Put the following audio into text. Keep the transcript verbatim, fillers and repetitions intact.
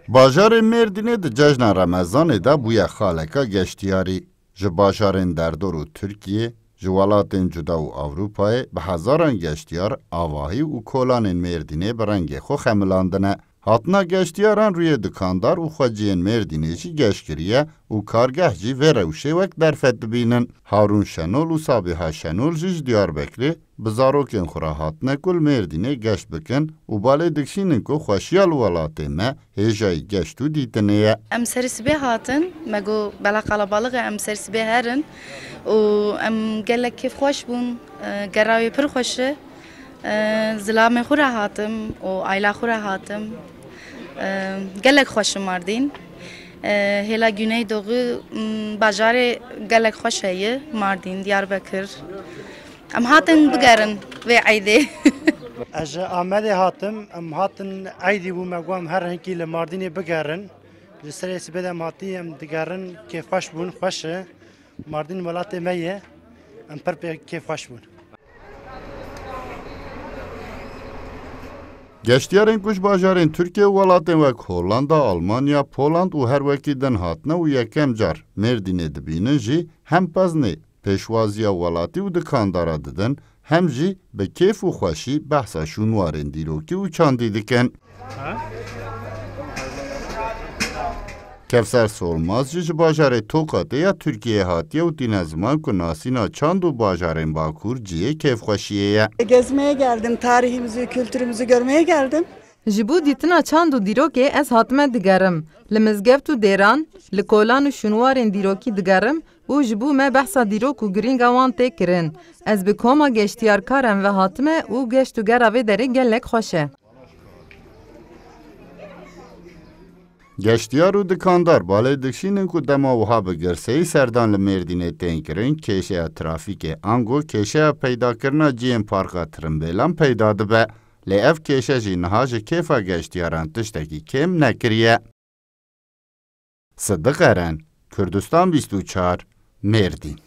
Bajarê Mêrdînê di cejna Remezanê de bûye xaleka geştiyarî. Ji bajarên derdor û Tirkiyê, ji welatên cuda û Ewropayê bi hezaran geştiyar avahî û kolanên Mêrdînê bi rengê xwe xemilandine. Hatina geştiyaran rûyê dikandar û xweciyên Mêrdînê jî geş kiriye û kargeh jî vê rewşê wek derfet dibînin. Harûn Şenol û Sabiha Şenol jî ji Diyarbekirê bi zarokên xwe re hatine ku li Mêrdînê geşt bikin û balê dikişînin ku xweşiya li welatê me hêjayî geşt û dîtinê ye. Em serê sibê hatin, me got bela qalabalix e, em serê sibê herin û em gelek kêfxweş bûn. E, gera wê pir xweş e. E, zilamê xwe re hatim û aila xwe re hatim. E, gelek xweş e Mardîn. E, hêla Güneydoğu, m, bajarê gelek xweş heye, Mardîn, Diyarbekir. Em hatin bigerin vê eydê. Ez ji Amedê hatim, em hatin eydî bû, me got em her hinkî li Mardînê bigerin. Ji serê sibê de em hatî, em digerin, kêfxweş bûn, xweş e. Mardîn welatê me ye, em pir pê kêfxweş bûn. Geştiyarên ku ji bajarên Tirkiye û welatên wek Hollanda, Almanya, Poland û her wekî din hatine û yekem car Mêrdînê dibînin jî hem peznê pêşwaziya welatî û dikandara didin, hem jî bi kêf û xweşî behsa şûnwarên dîrokî û çandî dikin. Kevser Solmaz jî ji bajarê Tokatê ya Tirkiyeyê hatiye û tîne ziman ku nasîna çand û bajarên Bakur cihê kêfxweşiyê ye. Gezmeye geldim, tarihimizi, kültürümüzü görmeye geldim. Ji bo dîtina çand û dîrokê ez hatime digerim. Li mizgeft û dêran, li kolan û şûnwarên dîrokî digerim û ji bo me behsa dîrok û girînga wan tê kirin. Ez bi koma geştiyarkaran ve hatime û geşt û gera vê derê gelek xweş e. Geştiyar û dikandar balê dikişînin ku dema wiha bi girseyî serdan li Mêrdînê tên kirin, kêşeya trafîkê ango kêşeya peydakirina cihên parka tirimbêlan peyda dibe. Lê ev kêşe jî niha ji kêfa geştiyaran tiştekî kêm nekiriye. Sidiq Eren, Kurdistan bîst û çar, Mêrdîn.